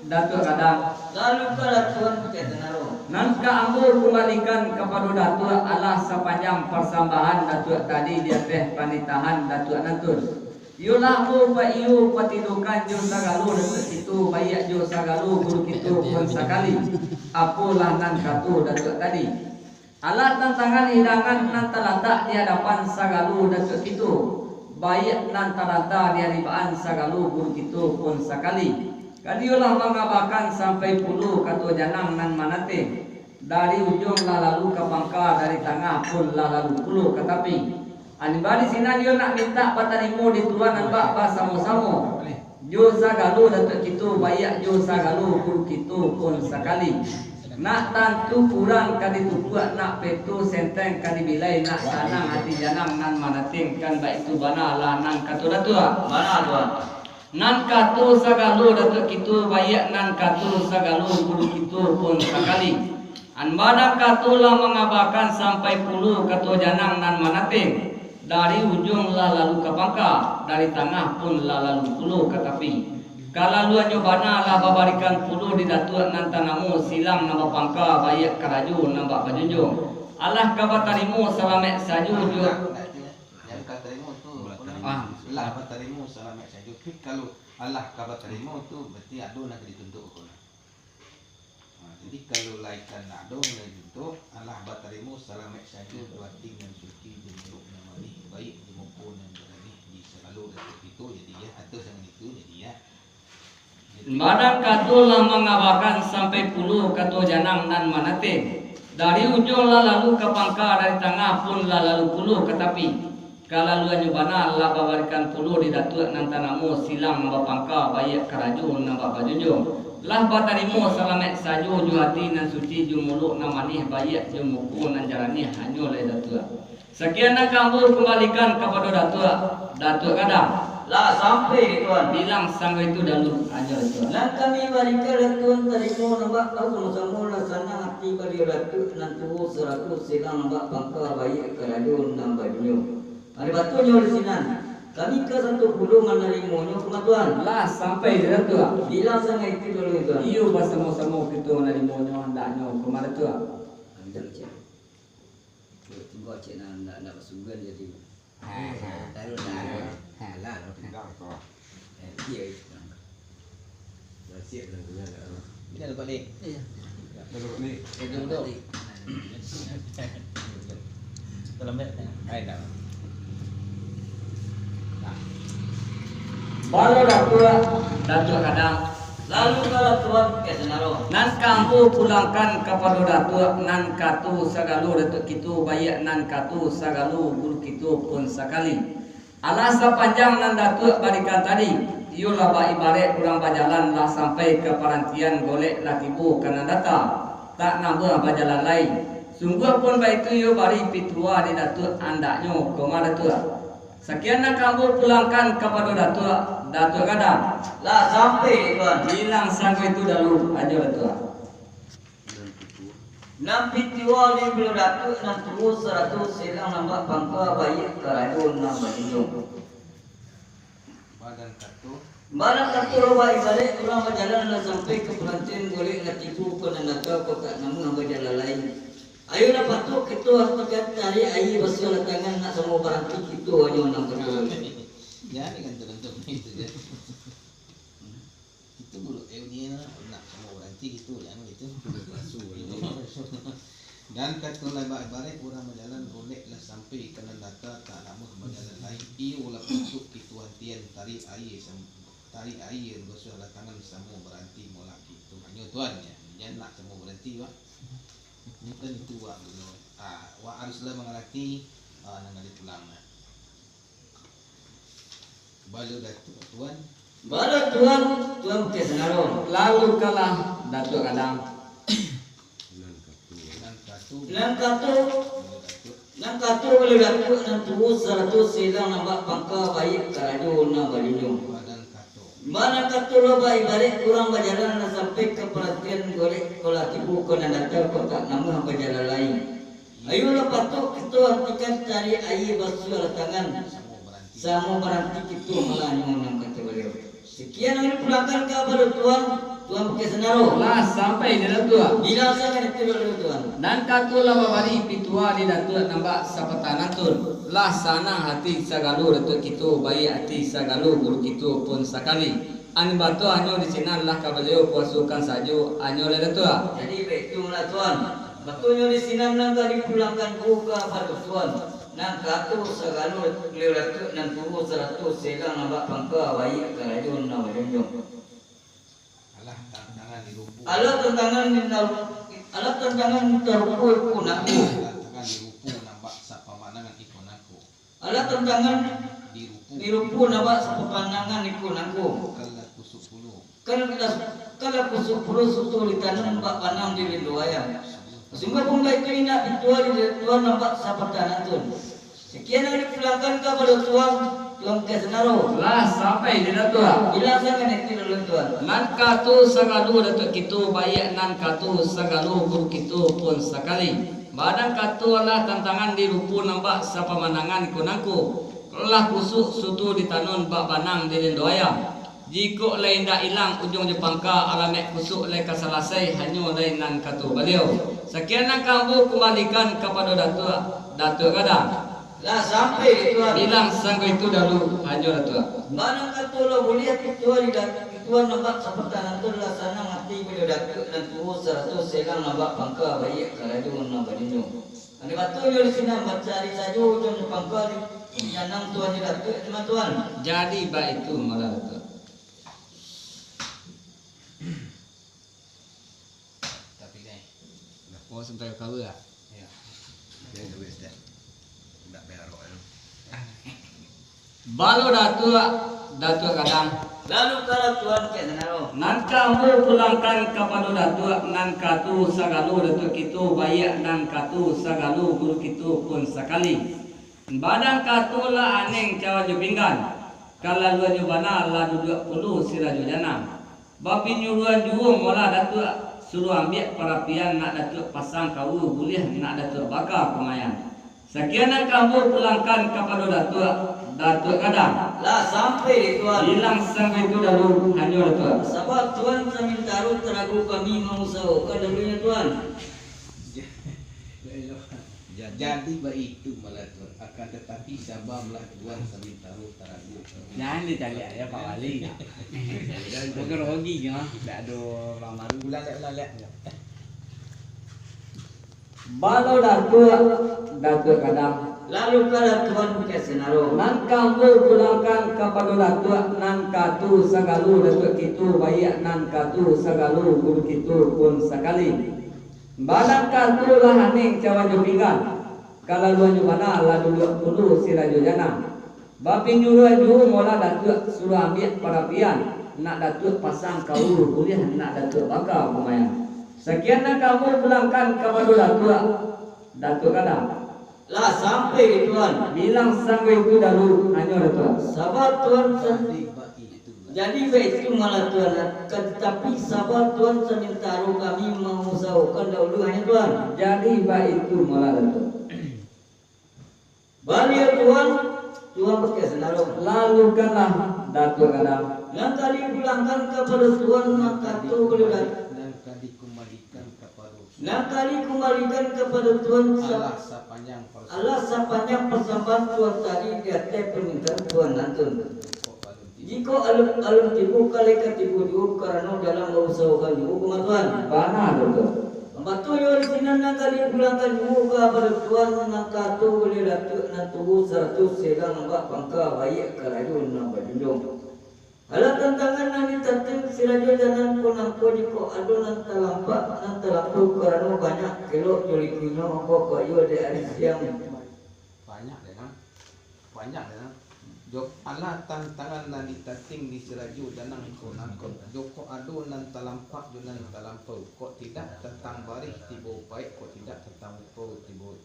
Datuak Gadang. Lalu ka Datuak pakai sanaro. Nan ka ambo kumbalikan kapado Datuak alah sapanjang parsambahan Datuak tadi di ateh panitahan Datuak nantun. Iyolah ambo paiyo patidokan jo sagalo datuak kito, baiak jo sagalo guru kito pun sakali. Apolah nan kato Datuak tadi. Alah tantangan hidangan nan talatak di adapan sagalo datuak kito, baiak nan taranta di aribaan sagalo guru kito pun sakali. Kan iyo lah mangabakan sampai pulo kato janang nan manateng. Dari ujuang lah lalu ka pangka, dari tangah pun lah lalu pulo ka tapi. An tibo di sinan iyo nak mintak batarimo di tuan nan bak basamo-samo jo sagalo datuak kito, baiak jo sagalo guru kito pun sakali. Nak tantu kurang ka ditukuak, nak peto senteng ka dibilai, nak sanang ati janang nan manateng, kan baitu bana lah nan kato Datuak. Bana, Tuan. Nan kato sagalo datuak kito, baiak nan kato sagalo guru kito pun sakali. An badan kato lah mangabakan sampai pulo kato janang nan manateng. Dari ujuang lah lalu ka pangka, dari tangah pun lah lalu pulo ka tapi. Kalaluannyo bana lah babarikan pulo di datuak nan tanamo silang nan bapangka, baiak karajo nan bak bajunjuang. Alah ka batarimo salamaik sajo jo. Nan ka tarimo tu, ah, lah batarimo salamaik sajo. Tapi kalau alah ka batarimo tu, berarti ado nan ka dituntuak ko lah. Ha, jadi kalau lai kan ado nan ka dituntuak, alah batarimo salamaik sajo jo ati nan suci, jo muluik nan manih, baiak jo muko nan jaranih, di sagalo datuak kito, jadi ya, atau sangan itu, jadi ya. Badan kato lah mangabakan sampai pulo kato janang nan manateng. Dari ujuang lah lalu ka pangka, dari tangah pun lah lalu pulo ka tapi. Kalaluannyo bana lah babarikan pulo di datuak nan tanamo silang nan bapangka, baiak karajo nan bak bajunjuang. Lah batarimo salamaik sajo jo ati nan suci, jo muluik nan manih, baiak jo muko nan jaranih, hanyo lai datuak. Sakian nan ka ambo kumbalikan kapado datuak, Datuak Gadang. Lah sampai, Tuan. Bilang sangko itu dalu, hanyo datuak. Nan kami barikan datuak tarimo nan bak, tau samo-samo lah sanang ati baliau datuak nan tuo sarato silang nan bak pangka, baiak karajo nan bajunjuang. Ari batunyo di sinan, kami ka sato pulo manarimonyo, kumato Tuan. Lah sampai, Datuak. Bilang sangko itu dalu, Tuan. Iyo, basamo-samo kito manarimonyo, andaknyo, kumato Datuak. Ambil, Cik. Tunggu cek nak, nak, nak basugan jadi. Ha, ha. Taruh dah. Ha, lah. Dah, kau. Eh, iya, iya. Dah siap dah, dah, dah. Ini ada balik. Iya. Dah balik. Eh, duduk, duduk. Dalam bed. Hai, dah. Nah. Balo Datuak, Datuak Gadang. Lalu ka Datuak, ka Sanaro. Nan ka ambo pulangkan kapado Datuak, nan kato sagalo Datuak kito, baiak nan kato sagalo guru kito pun sakali. Alah sapanjang nan Datuak barikan tadi, iyolah baibarat urang bajalan lah sampai ka parantian, golek lah tibo ka nan data, tak namuah bajalan lai. Sungguah pun baitu iyo bari pituah di Datuak, andaknyo koma Datuak. Sakian nan ka ambo pulangkan kapado Datuak, Datuak Gadang. Lah sampai, Tuan. Bilang sangko itu dalu, ajo Datuak. Nan pituah di baliau Datuak nan tuo sarato silang nan bak pangka baiak karajo nan bajunjuang. Badan kato. Badan kato lo bak ibaraik urang bajalan lah sampai ka parantian golek lah tibo ka nan data kotak namuah bajalan lai. Ayolah patuik kito artikan tarik aia basuahlah tangan nak samo baranti kito hanyo nan kato. Jadi kan tu bentuk itu je. Itu buruk, eh, bunyi nak, nak samo baranti gitu, jangan gitu. Dan kato lah bak ibaraik urang bajalan golek lah sampai ka nan data tak namuah bajalan lai. Iyo lah patuik kito antian tarik aia sam-, tarik aia basuahlah tangan samo baranti molak kito. Hanyo tuan ya, jan nak samo baranti, Wak. Bukan itu, Wak, dulu. Ah, Wak haruslah mangarati, ah, nan gali pulang nah. Balo Datuak, Tuan. Balo Tuan, Tuan Pakai Sanaro. Lalu kalah Datuak Gadang. Nan kato. Nan kato. Balo Datuak. Nan kato balo Datuak nan tuo sarato silang nan bak pangka baiak karajo nan bajunjuang. Badan kato. Badan kato lo bak ibaraik urang bajalan lah sampai ka parantian golek ko lah tibo ka nan data kotak namuah bajalan lai. Ayolah patuik kito artikan tarik aia basuahlah tangan. Samo baranti kito malah nyo nan kato baliau. Sekian nan dipulangkan kapado Tuan, Tuan Pakai Sanaro. Lah sampai di Datuak. Bilang sangaik itu dulu Tuan. Nan kato lah babari pituah di Datuak nan bak sapatah nantun. Lah sanang hati sagalo Datuak kito, baiak hati sagalo guru kito pun sakali. An batua hanyo di sinan lah ka baliau kuasokan sajo, hanyo lah Datuak. Jadi, baitu lah, Tuan. Batunyo di sinan nan ka dipulangkan ko kapado Tuan. Nan kato sagalo baliau Datuak nan tuo sarato silang nan bak pangka baiak karajo nan bajunjuang. Alah tantangan di rupo. Alah tantangan di nar-, alah tantangan di rupo iko nangko. Alah tantangan di rupo nan bak sapamandangan iko nangko. Alah tantangan di rupo nan bak sapamandangan iko nangko. Kalah kusuk pulo. Kalah, kalah kusuk pulo suto ditanun bak banang di lindo ayam. Sungguahpun baitu indak pituah di Tuan nan bak sapatah nantun. Sekian nan dipulangkan kapado Tuan, Tuan Pakai Sanaro. Lah sampai di Datuak. Bilang sangaik itu dulu Tuan. Nan kato sagalo Datuak kito, baiak nan kato sagalo guru kito pun sakali. Badan kato alah tantangan di rupo nan bak sapamandangan iko nangko. Lah kusuk suto ditanun bak banang di lindo ayam. Jikok lai indak ilang ujuang jo pangka, alamaik kusuk lai ka salasai, hanyo lai nan kato baliau. Sakian nan ka ambo kumbalikan kapado Datuak, Datuak Gadang. Lah sampai di Tuan. Bilang sangko itu dalu, hanyo Datuak. Badan kato lah buliah pituah di Datuak, pituah nan bak sapatah nantun lah sanang ati baliau Datuak nan tuo sarato silang nan bak pangka baiak karajo nan bajunjuang. Andi batunyo di sinan bacari sajo ujuang jo pangka di, di janang Tuan di Datuak, di ma Tuan. Jadi baitu malah Datuak. Tapi deh. Dah puas sampai ka kawa lah. Ya. Dia duit dah. Ndak bayar rok tu. Balo Datuak, Datuak Gadang. Lalu kalah Tuan Pakai Sanaro. Nan ka ambo pulangkan kapado Datuak, nan kato sagalo Datuak kito, baiak nan kato sagalo guru kito pun sakali. Badan kato lah aneng cawan jo pinggan, kalaluannyo bana lah duduak pulo sirajo janang. Bapinyuruan juo molah Datuak, suruah ambiak parapian nak Datuak pasang ka awa buliah nak Datuak baka kumayan. Sakian nan ka ambo pulangkan kapado Datuak, Datuak Gadang. Lah sampai di Tuan. Bilang sangko itu dalu, hanyo Datuak. Sabab Tuan samintaro tarago kami mangusahokan dalunyo Tuan. Ja-, jadi baitu malah Tuan. Akan tatapi sabalah Tuan samintaro tarago kami. Jangan dicaliak ya, Pak Wali. Bukan rugi ya, ndak ado lamaran. Ulang lek, ulang lek. Balo Datuak, Datuak Gadang. Lalu kalah Tuan Pakai Sanaro. Nan ka ambo pulangkan kapado Datuak, nan kato sagalo Datuak kito, baiak nan kato sagalo guru kito pun sakali. Badan kato lah aneng cawan jo pinggan, kalaluannyo bana lah duduak pulo sirajo janang. Bapinyuruan juo molah Datuak, suruah ambiak parapian, nak Datuak pasang ka awa buliah nak Datuak baka kumayan. Sakian nan ka ambo pulangkan kapado Datuak, Datuak Gadang. Lah sampai di Tuan. Bilang sangko itu dalu, hanyo Datuak. Sabab Tuan san- Jadi baitu. Jadi baitu malah Tuan, akan tatapi saba Tuan, samantaro kami mangusahokan dahulu hanyo Tuan. Jadi baitu malah Tuan. Baliau Tuan, Tuan pakai sandaro. Lalukanlah Datuak Gadang. Nan ka dipulangkan kapado Tuan nan kato baliau Datuak. Nan ka dikumbalikan kapado Nan ka dikumbalikan kapado Tuan sa-, alah sapanjang parsambahan. Alah sapanjang parsambahan Tuan tadi di ateh parmintaan Tuan nantun. Jikok alun tibo. Jikok alun, alun tibo, ka lai ka tibo juo, karano dalam bausahokan juo, kumaha Tuan? Bana, Tuan. Batuanyo di sinan nan ka dipulangkan juo kapado Tuan, nan kato baliau Datuak nan tuo sarato silang nan bak pangka, baiak karajo nan bajunjuang. Alah tantangan nan ditantang si Rajo Janang ko nangko, jikok ado nan talampak, nan talampau, karano banyak kelok jo likunyo, ko kok iyo dek ari siang. Banyak dek nan, banyak dek nan. Jo, alah tantangan nan ditantang di si Rajo Janang ko nangko, jikok ado nan talampak jo nan talampau, kok tidak tantang barih tibo paik, kok tidak tantang uku tibo,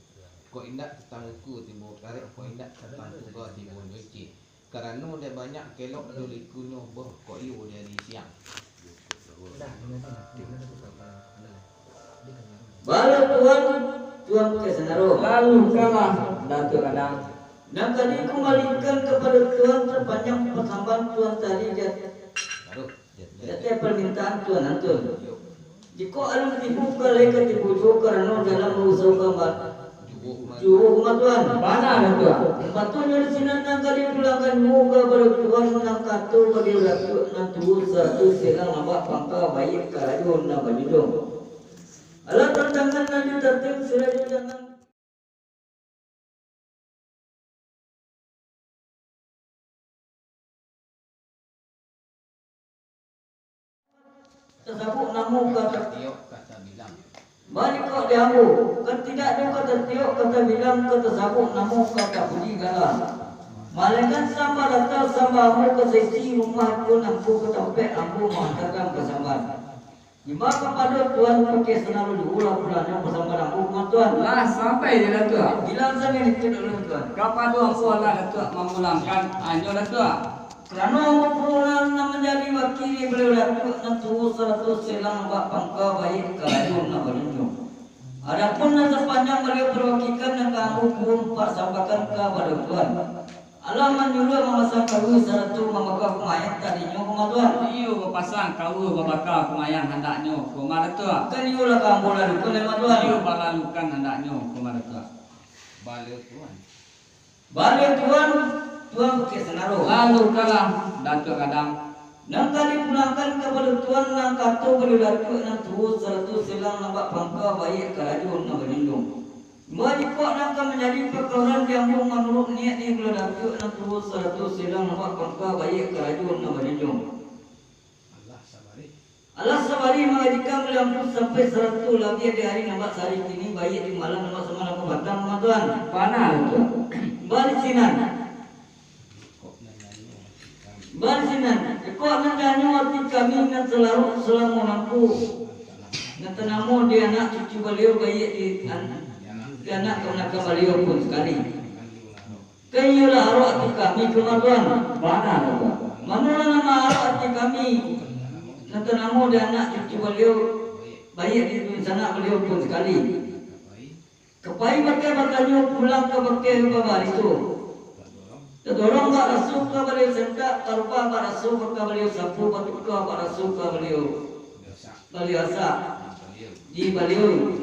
kok indak tantang uku tibo karek, kok indak tantang tuga tibo nyoici. Karano dek banyak kelok jo likunyo, boh kok iyo di ari siang. Bala Tuan, Tuan ka sandaro. Lalukanlah Datuak Gadang. Nan ka dikumbalikan kapado Tuan sapanjang parsambahan Tuan tadi di at-, Baru. Di ateh parmintaan Tuan nantun. Jikok alun tibo, ka lai ka tibo juo, karano dalam bausahokan ba-, juo, kumaha Tuan? Bana, Datuak. Batuanyo di sinan nan ka dipulangkan juo kapado Tuan, nan kato baliau Datuak nan tuo sarato silang nan bak pangka, baiak karajo nan bajunjuang. Alah tantangan nan ditantang si Rajo Janang. Tasabuik namo ka ta-, Tatiok ka tabilang. Baa jikok di ambo, kan tidak ado ka tatiok, ka tabilang, ka tasabuik namo, ka tapuji gala. Malainkan sambah datang, sambah ambo ka saisi rumah ko nangko, ka tampek ambo maantakan pasambahan. Imbau kapado Tuan pakai sandaro juo lah pulangnyo pasambahan ambo, kumaha Tuan? Lah sampai di Datuak. Bilang sajo itu dulu, Tuan. Kapado ambo lah Datuak mamulangkan hanyo Datuak. Karano ambo pulo nan manjadi wakil baliau Datuak nan tuo sarato silang nan bak pangka, baiak karajo nan bajunjuang. Adapun nan sapanjang baliau parwakikan nan ka ambo pulo parsambahkan kapado Tuan. Alah manyuruah mamasang karuah sarato mambaka kumayan tadinyo, kumaha Tuan? Iyo, bapasang karuah babaka kumayan handaknyo, kumaha Datuak? Kan iyo lah ka ambo lalukan, kumaha Tuan? Iyo, balalukan handaknyo, kumaha Datuak? Bala Tuan. Bala Tuan, Tuan pakai sandaro. Lalukanlah Datuak Gadang. Nan ka dipulangkan kapado Tuan, nan kato baliau Datuak nan tuo sarato silang nan bak pangka, baiak karajo nan bajunjuang. Imbau jikok nan ka manjadi pakaruahan di ambo manuruik niaik di baliau Datuak nan tuo sarato silang nan bak pangka, baiak karajo nan bajunjuang. Alah sabarih. Alah sabarih mangajikan baliau Angku sampai sarato labiah di ari nan bak sahari kini, baiak di malam nan bak samalam ka patang, kumaha Tuan? Bana, Tuan. Bali sinan. Balinan, iko nan dianyo ati kami nan salalu salamo nangko, nan tanamo di anak cucu baliau, baiak di an-, di anak kamanakan baliau pun sakali. Kan iyolah arok ati kami, kumaha Tuan? Bana, Tuan. Manolah nan ma-arok ati kami, nan tanamo di anak cucu baliau, baiak di dunsanak baliau pun sakali. Ka pai bakeh batanyo, pulang ka bakeh babariso. Tadorong bak raso ka baliau santak, tarubah bak raso ka baliau sapu, batuka bak raso ka baliau, baliau asak. Di baliau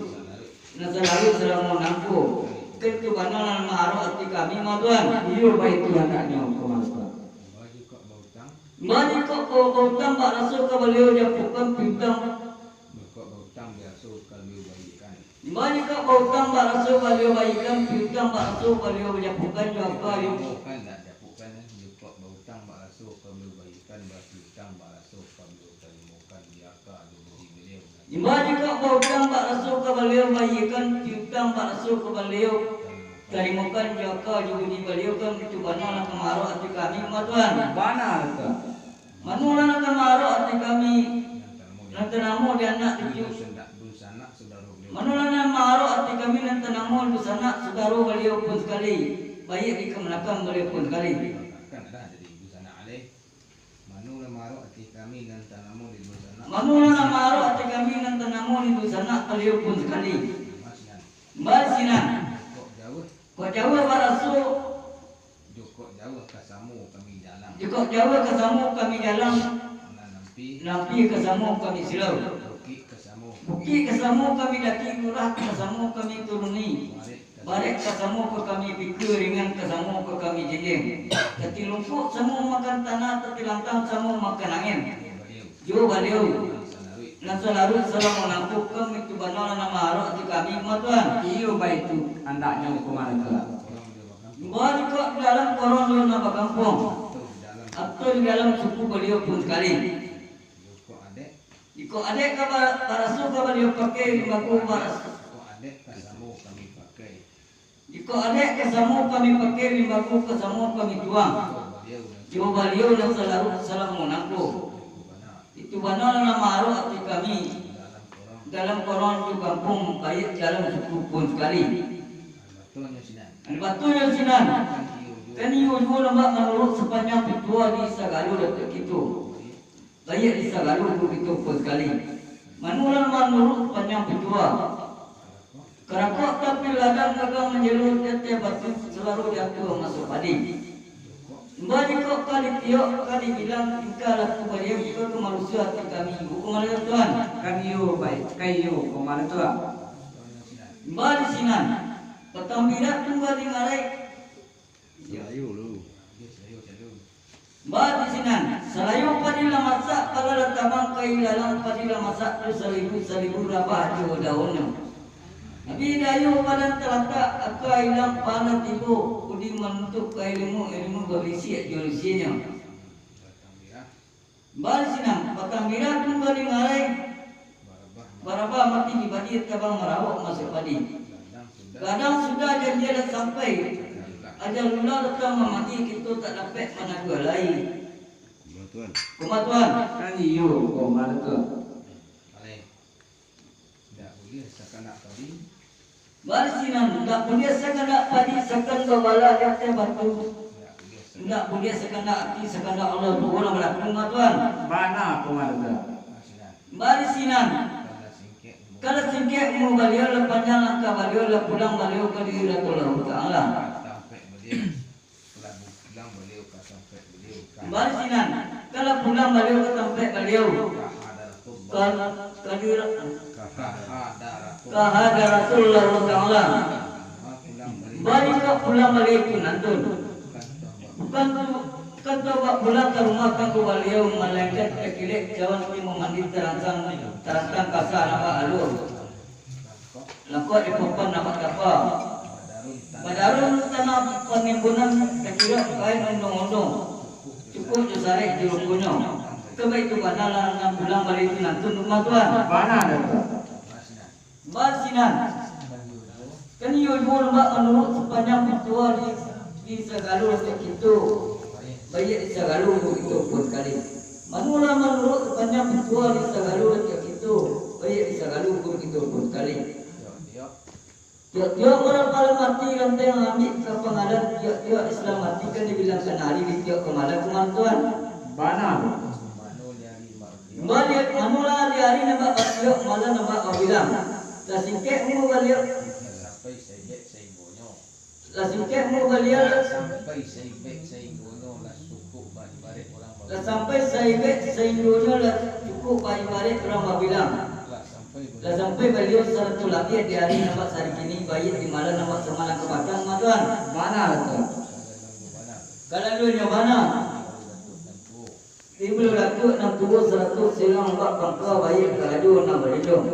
nan salalu salamo nangko, kan itu bana nan ma-arok ati kami, kumaha Tuan? Iyo, baitu handaknyo, kumaha Tuan. Imbau jikok ba-, bautang bak raso ka baliau japukan piutang. Jikok bautang baraso ka baliau baiakkan. Imbau jikok bautang bak raso baliau baiakkan, piutang bak raso baliau japukan jo aka, yo. Tarimokan, ndak japukan, jikok bautang bak raso ka baliau baiakkan, bapiutang bak raso ka baliau tarimokan, di aka jo budi baliau. Imbau jikok bautang bak raso ka baliau baiakkan, piutang bak raso ka baliau tarimokan jo aka jo budi baliau, kan itu bana nan ka ma-arok ati kami, kumaha Tuan? Bana, Tuan. Manolah nan ka ma-arok ati kami, nan tanamo di anak cucu. Manolah nan ma-arok ati kami, nan tanamo dunsanak sudaro baliau pun sakali, baiak di kamanakan baliau pun sakali. Kan lah jadi dunsanak alai. Mano Mano nan marok ati kami nan tanamo di dunsanak. Mano nan marok ati kami nan tanamo di dunsanak, Baliau pun sakali. Masinan. Masinan. Kok jauah. Kok jauah baraso. Jukok jauah ka samo kami jalang. Jukok jauah ka samo kami jalang. Nan nampi. Nampi ka samo kami silau. Bukik ka samo. Bukik ka samo kami daki, lurah ka samo kami turuni. Barek ka samo ka kami pika, ringan ka samo ka kami jinjing. Tatilungkuak samo makan tanah, tatilantang samo makan angin. Jo Baliau. Nan salaruik salamo nangko, kami tu bana nan marok ati kami, Kumandan Tuan. Iyo, baitu andaknyo, Kumandan Tuan. Baa jikok di dalam korong jo nan bakampuang, atau di dalam suku Baliau pun sakali. Jikok adaik ka ba-, baraso ka Baliau pakai limbago baras-, Jikok adaik ka samo kami pakai. Jikok adaik ka samo kami pakai, limbago ka samo kami tuang. Jo Baliau nan salaruik salamo nangko. Itu bana nan marok ati kami. Dalam korong jo kampuang, baiak dalam suku pun sakali. Batua nyo sinan. Kan iyo juo nan bak manuruik sapanjang pitua di sagalo datuak kito. Baiak di sagalo guru kito pun sakali. Mano nan manuruik sapanjang pitua. Karakok tapi ladang gagang manjelo, di ateh batu salaro diatua masuak padi. Baa jikok ka ditiok, ka dibilang, ingkah laku Baliau, jikok ka manusia ati kami, Kumandan Tuan. Kan iyo, baiak, kan iyo, Kumandan Tuan. Baa di sinan. Patang birak tungga di ngarai. Salayo lu. Baa di sinan, salayo padi lah masak, pala lah tabang ka ilalang, padi lah masak tu salibu-salibu rabah jo daunnyo. Tapi dayo badan talatak, aka ilang pala tibo, udi manuntuik ka ilimu, ilimu babisiak jo lisinyo. Baa di sinan, patang birak tungga di ngarai. Barabah mati di padi, tabang marawok masuak padi. Kadang sudah janji lah sampai, ajalulah datang mamati, kito tak dapek managuah lai. Kumandan Tuan. Kumandan Tuan. Kan iyo, Kumandan Tuan. Indak buliah sakandak padi. Baa di sinan, indak buliah sakandak padi, sakan babala di ateh batu. Indak buliah sakandak ati, sakandak Allah, duo lah balaku, Kumandan Tuan. Bana, Kumandan Tuan. Baa di sinan. Kalau singkek umua Baliau, lah panjang langkah Baliau, lah pulang Baliau ka diri Allahu Taala. Baa di sinan, kalau pulang Baliau ka tampek Baliau. Ka, ka diri, ka hadaratul Allahu Taala. Baa jikok pulang Baliau tu nantun. Bukan tu, bukan tu bak pulang ka rumah tanggo Baliau, malainkan takilek cawan ti mamandi tarantang, tarantang kasa nan bak alua. Langkok dipapan nan bak tapa. Badarun tanah panimbunan, takilek kain ondong-ondong. Cukuik jo sarek jo lukunyo. Kan baitu bana lah nan pulang Baliau tu nantun, Kumandan Tuan. Bana, Kumandan Tuan. Baa di sinan. Kan iyo juo nan bak manuruik sapanjang pitua di, di sagalo datuak kito. Baiak di sagalo guru kito pun sakali. Mano lah manuruik sapanjang pitua di sagalo datuak kito. Baiak di sagalo guru kito pun sakali. Tiok-tiok urang pala mati, ranteng ambiak ka pangalan, tiok-tiok Islam mati kan dibilang kanari ditiok ka malam, Kumandan Tuan. Bana. Mano lah ari nan bak batiok, malam nan bak babilang. Lah singkek umua Baliau. Lah singkek umua Baliau. Lah sampai saibek sainggonyo lah cukuik bak ibarat urang babilang. Lah sampai Baliau sarato labiah di ari nan bak sari kini, baiak di malam nan bak samalam ka patang, Kumandan Tuan. Bana, Tuan. Kalaluannyo bana. Tibo datuak nan tuo sarato silang bak pangka, baiak karajo nan balinduang.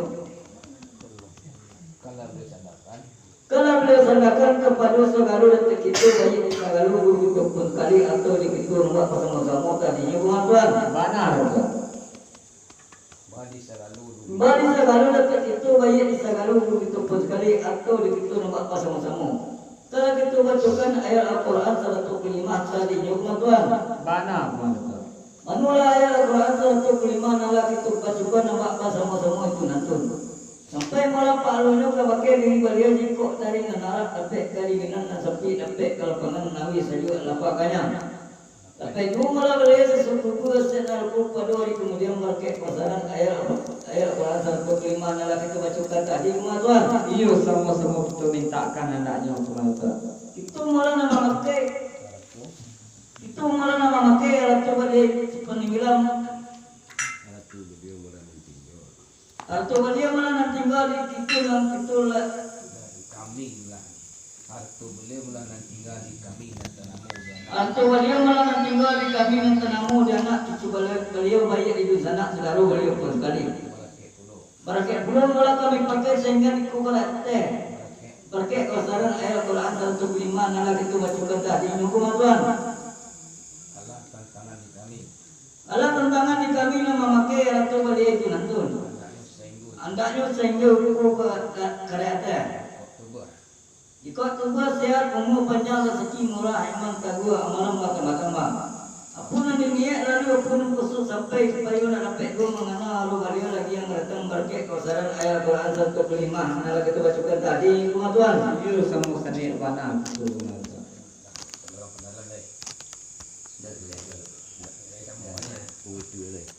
Kalau Baliau sandarkan kapado sagalo datuak kito, baiak di sagalo guru kito pun sakali, atau di kito nan bak basamo-samo tadinyo, Kumandan Tuan. Bana, Tuan. Baa di sagalo datuak kito, baiak di sagalo guru kito pun sakali, atau di kito nan bak basamo-samo. Kalau kito bacokan ayat Al-Quran sarato kalimah tadinyo, Kumandan Tuan. Bana, Kumandan Tuan. Mano lah ayat Al-Quran sarato kalimah nan lah kito bacokan nan bak basamo-samo itu nantun. Sampai malam pahalonyo ka bakeh diri Baliau, jikok dari nan arap dapek karinginan, nan sampik dapek kalapangan, nan awih sajuak lapeh kanyang. Tapi juo malah baliau sasukuku, sek naruku pado ari kamudian, barakek kasaran ayat, ayat Al-Quran sarato kalimo nan lah kito bacokan tadi, kumaha Tuan? Iyo, samo-samo kito mintakan andaknyo, kumaha Tuan? Kito malah nan mamakai, kito malah nan mamakai arato baliau paninggalan. Arato baliau malah nan tingga. Arato baliau malah nan tingga di kito nan kito lah. Dari kami lah. Arato baliau malah nan tingga di kami nan tanamo di anak. Arato baliau malah nan tingga di kami nan tanamo di anak cucu baliau, baliau baiak di dunsanak, saudaro baliau pun sakali. Barakek pulo. Barakek pulo malah kami pakai sainggan iko barakek. Barakek. Barakek kasaran ayat Al-Quran sarato kalimo nan lah kito bacokan tadi, nyo kumaha Tuan? Alah tantangan di kami. Alah tantangan di kami nan mamakai arato baliau itu nantun. Andaknyo sainggo. Andaknyo sainggo iko ka, ka, karek ateh. Kok tubuah. Jikok tubuah sehat, umua panjang, rasaki murah, iman taguah, amalan batambah-tambah. Apo nan diniaik lalu, apo nan kusuk sampai, supayo nak dapek juo mangana, lalu baliau lagi nan datang barakek kasaran ayat Al-Quran sarato kalimo nan lah kito bacokan tadi, kumaha Tuan? Iyo, samo sanik bana, kumaha Tuan.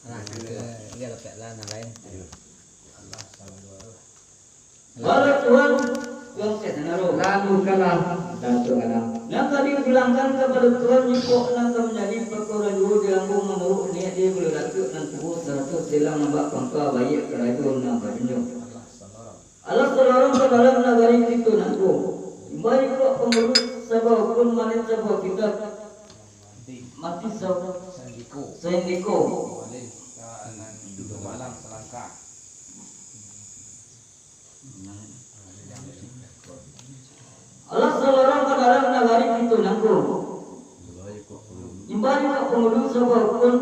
Nah, dia dapek lah nan lain. Bala Tuan, Tuan Kesnaro. Lalu kalah Datuak Gadang. Nan ka dipulangkan kapado Tuan, jikok nan ka manjadi pakaro juo di ambo manuruik niaik di Baliau Datuak nan tuo sarato silang nan bak pangka baiak karajo nan badunyo. Alah salorong ka dalam nagari kito nangko. Imbau jikok pangulu sabuah ukun, malin sabuah kitab. Mati sa-, sandiko. Sandiko. Malin, ah, nan duduak malang salangkah. Alah salorong ka dalam nagari kito nangko. Imbau jikok pangulu sabuah ukun,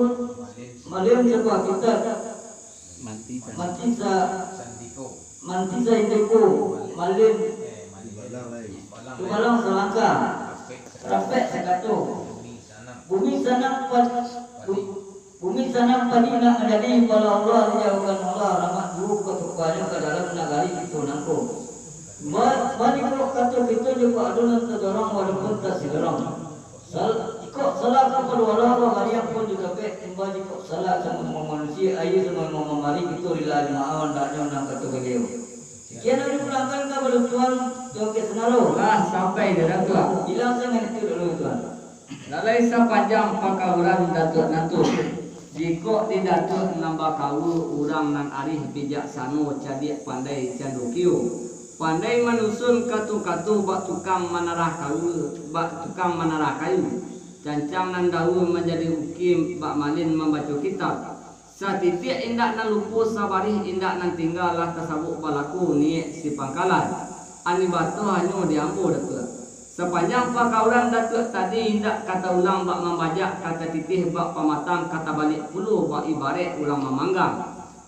malin sabuah kitab. Mati sa-, mati sa-, sandiko. Mati sandiko, malin. Eh, malin. Balang. Balang salangkah. Rapek sakato. Rapek sakato. Bumi sanang. Bumi sanang pad-, bu-, bumi sanang padi nak manjadi, bala Allah dijauahkan Allah, rahmat juo katukanyo ka dalam nagari kito nangko. Ba-, baliak kato kito jo kok ado nan tadorong walaupun tasidorong. Sal-, jikok salah kapado Allah, babariang pun jo tapek, imbau jikok salah samo-samo manusia, aia samo-samo mambari, kito rila jo maaf, andaknyo nan kato baliau. Sakian nan dipulangkan kapado Tuan, Tuan Kesnaro. Lah sampai di Datuak. Ilang sangaik itu dulu, Tuan. Lalai sapanjang pakauran Datuak nantun. Jikok di Datuak nan bakaua urang nan arih bijaksano, cadiak pandai candokio, pandai manusun kato-kato bak tukang manarah kaua, bak tukang manarah kayu, cancang nan daua manjadi ukie, bak malin mambaco kitab. Satitiak indak nan lupo, sabarih indak nan tingga, lah tasabuik balaku niaik si pangkalan. Ani batoh hanyo di ambo, Datuak. Sapanjang pakauran Datuak tadi indak ka taulang bak mambajak, ka tatitih bak pamatang, ka tabaliak pulo bak ibaraik urang mamanggang.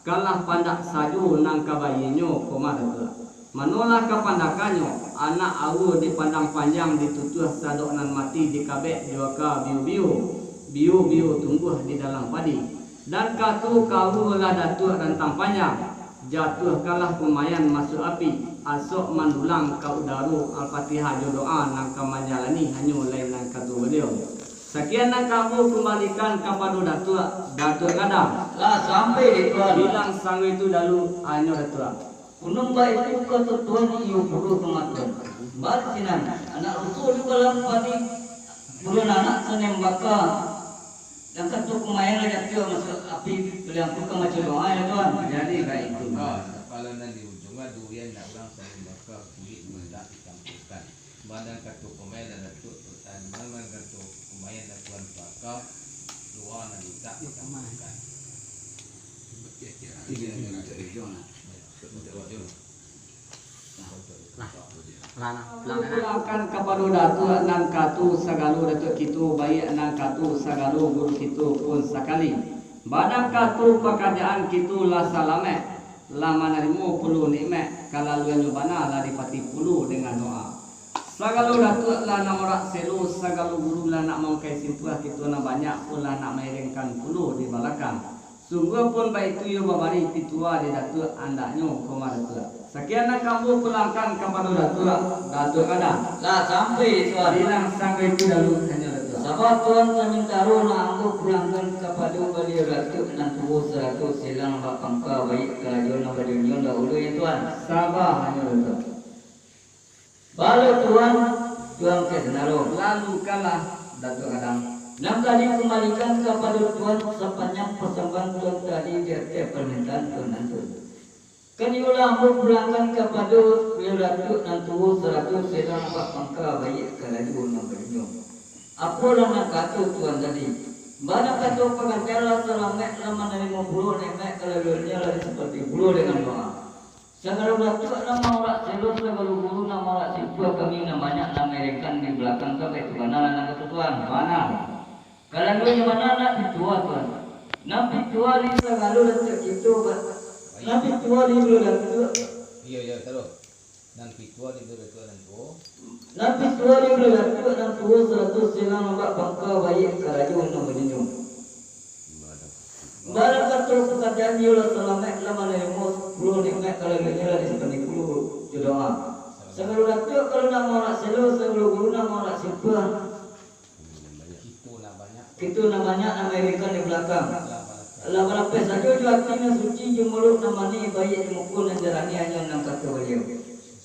Kalah pandak sajo nan ka baianyo, koma Datuak. Manolah kapandakannyo, anak aua dipandang panjang, ditutuah sadok nan mati, dikabek jo aka biu-biu, biu-biu tumbuah di dalam padi. Dan kato kaua lah Datuak rantang panjang, jatuah kalah kumayan masuak api, asok mandulang ka udaro. Al-Fatihah jo doa nan ka manjalani, hanyo lai nan kato baliau. Sakian nan ka ambo kumbalikan kapado Datuak, Datuak Gadang. Lah sampai di Tuan. Bilang sanggo itu dalu, hanyo Datuak. Kunun baitu kato Tuan, iyo pulo kamaton. Bari sinan, anak ruso di balang padi, bulan anak sanang baka. Dan kato kumayan lah jatuah masuak api, baliau angku ka maco doa, yo Tuan. Jadi baitu. Kapalo nan di ujuang durian, nak urang sanang baka, kulik mandak ditampukan. Badan kato kumayan lah Datuak Tuan, badan kato kumayan lah Tuan Paka, doa nan mintak dikabulkan. Pulangkan kapado Datuak nan kato sagalo Datuak kito, baiak nan kato sagalo guru kito pun sakali. Badan kato pakarajaan kito lah salamaik, lah manarimo pulo nikmaik, kalaluannyo bana lah dipatih pulo dengan doa. Sagalo datuak lah nak morak selo, sagalo guru lah nak maungkai simpuah, kito nan banyak pun lah nak mairingkan pulo di balakang. Sungguahpun baitu iyo babari pitua di datuak, andaknyo koma datuak. Sakian nan ka ambo pulangkan kapado datuak, datuak kada. Lah sampai datuak. Bilang sangko itu dalu hanyo datuak. Apa Tuan samintaro nak ambo pulangkan kapado Baliau Datuak nan tuo sarato silang bak pangka baiak karajo nan badunyo dahulu, yo Tuan? Saba hanyo, Datuak. Baa lo Tuan, Tuan Kesnaro. Lalukanlah, Datuak Gadang. Nan ka dikumbalikan kapado Tuan sapanjang pasambahan Tuan tadi di ateh parmintaan Tuan nantun. Kan iyolah ambo pulangkan kapado Baliau Datuak nan tuo sarato silang bak pangka baiak karajo nan badunyo. Apolah nan kato Tuan tadi? Bana kato panggantian lah salamaik, lah manarimo pulo nikmat, kalaluannyo lah disapati pulo dengan doa. Sagalo datuak nan maorak selo, sagalo guru nan maorak siswa, kami nan banyak nan mairingkan di balakang, sampai tu bana lah nan kato Tuan. Bana. Kalaluannyo bana nak pituah, Tuan. Nan pituah di sagalo datuak kito, ba-, nan pituah di baliau datuak. Iyo, iyo, taruih. Nan pituah di baliau datuak nan tuo. Nan pituah di baliau datuak nan tuo sarato silang bak pangka baiak karajo nan badunyo. Bana kato panggantian, iyolah salamaik, lah manarimo pulo nikmat, kalaluannyo lah disapati pulo jo doa. Sagalo datuak kalau nak maorak selo, sagalo guru nak maorak siswa. Kito nan banyak nan mairingkan di balakang. Lah balapeh sajo jo ati nan suci, jo muluik nan manih, baiak jo muko nan jaraniah, hanyo nan kato Baliau.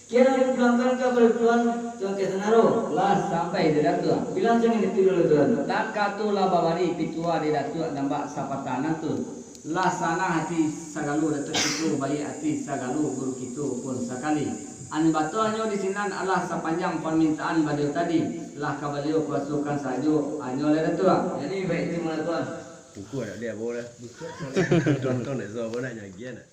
Sakian nan dipulangkan kapado Tuan, Tuan Kesnaro. Lah sampai di Datuak. Bilang sangaik itu dulu, Tuan. Nan kato lah babari pituah di Datuak nan bak sapatah nantun. Lah sanang ati sagalo datuak kito, baiak ati sagalo guru kito pun sakali. Nan batua hanyo di sinan alah sapanjang parmintaan Baliau tadi, lah ka Baliau kuasokan sajo, hanyo lai Datuak. Jadi, baiak itu mano, Tuan? Buku anak dia, bawa lah. Tonton dek Zo, bawa nak nyagian nak.